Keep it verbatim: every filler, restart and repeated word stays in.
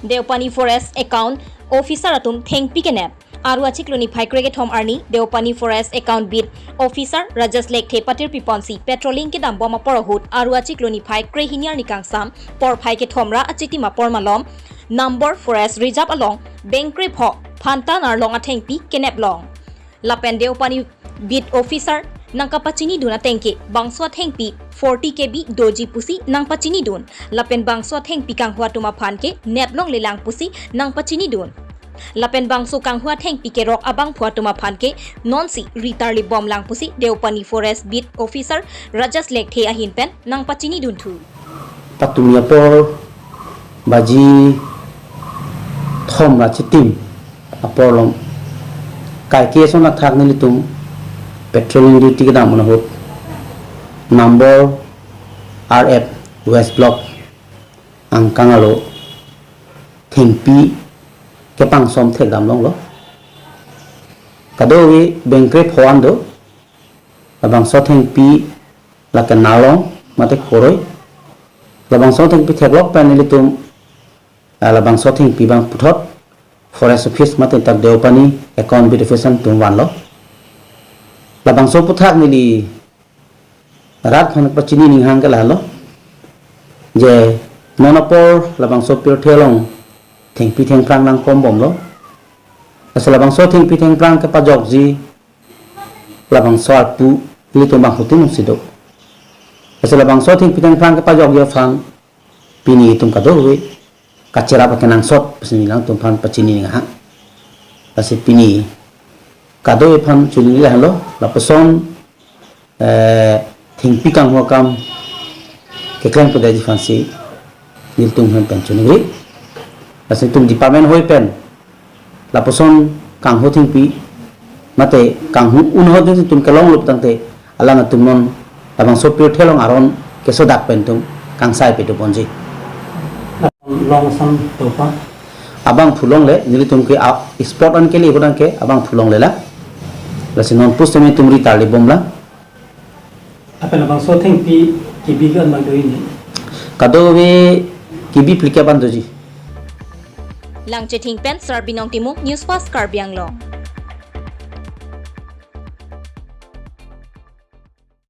Deopani Forest Account Officer atum thengpi kenep. Aru achiklo niphai krekethom arni Deopani Forest Account Beat Officer Rajesh Lekthe patir piponsi patrolling kedambom apor ahut aru achiklo niphai krehini arni kangsam porphai kethom ra achitim apor malom Nambor Forest Reserve along bengkrepho Phantan arlong athengpi kenep long. Lapen Deopani Beat Officer nangkapachinidun ateng ke bangso athengpi forty K B doji pusi nangpachinidun. Lapen bangso athengpi kanghu atum aphan ke neplonglelang pusi nangpachinidun. Lapen bangso kanghu athengpi kerok abangphu atum aphan ke nonsi ritarlibomlang pusi Deopani Forest Beat Officer Rajesh Lekthe ahin pen nangpachinidun thu. Patumi apor baji thom ra chitim apor along kaike ason athak nelitum patrolling duty kedam ahut Nambor R F West Block angkang alo thengpi kepangsom thekdam longlo. Kadokave bengkrepho an do. Labangso thengpi lake nalong mate koroi. Labangso thengpi theklok pen nelitum, ah, labangso thengpi abang puthot Forest Office mate tak Deopani Account Beat Officer atum vanlo. Labangso aphuthak neli rat aphan pachini ninghang ke lahelo. Je non apor labangso pirthe along thengpi thengphrang nangkombomlo. Lasi labangso thengpi thengphrang kepajokji labangso arpu ilitum bangphutin si do. Lasi labangso thengpi thengphrang kepajokji aphan pini itum kadokave kacherap akenangsot pusi neli nangtum aphan pachini ninghang. Lasi pini kadokave aphan chuningri lahelo, lapuson, eh, thengpi kanghu akam keklem pedetji aphansi nelitum ahin pen chuningri. Lasi itum department hoi pen lapuson kanghu thengpi mate kanghu un ahut nelitum kelonglo tangte alanglitum non labangso pirthe along aron kesodak pen itum kangsai pedoponji. Long sam topa. Abangphu longle, nelitum ke a, spot an kele ahut anke abangphu longlelang. Lasi non pusitame itum ritarlibomlang. Lapen labangso thengpi kebi ke-an abang do hini? Kadokave kebi phlikep an doji. Langchething pen Sarbinong Timung, News Fast Karbi Anglong.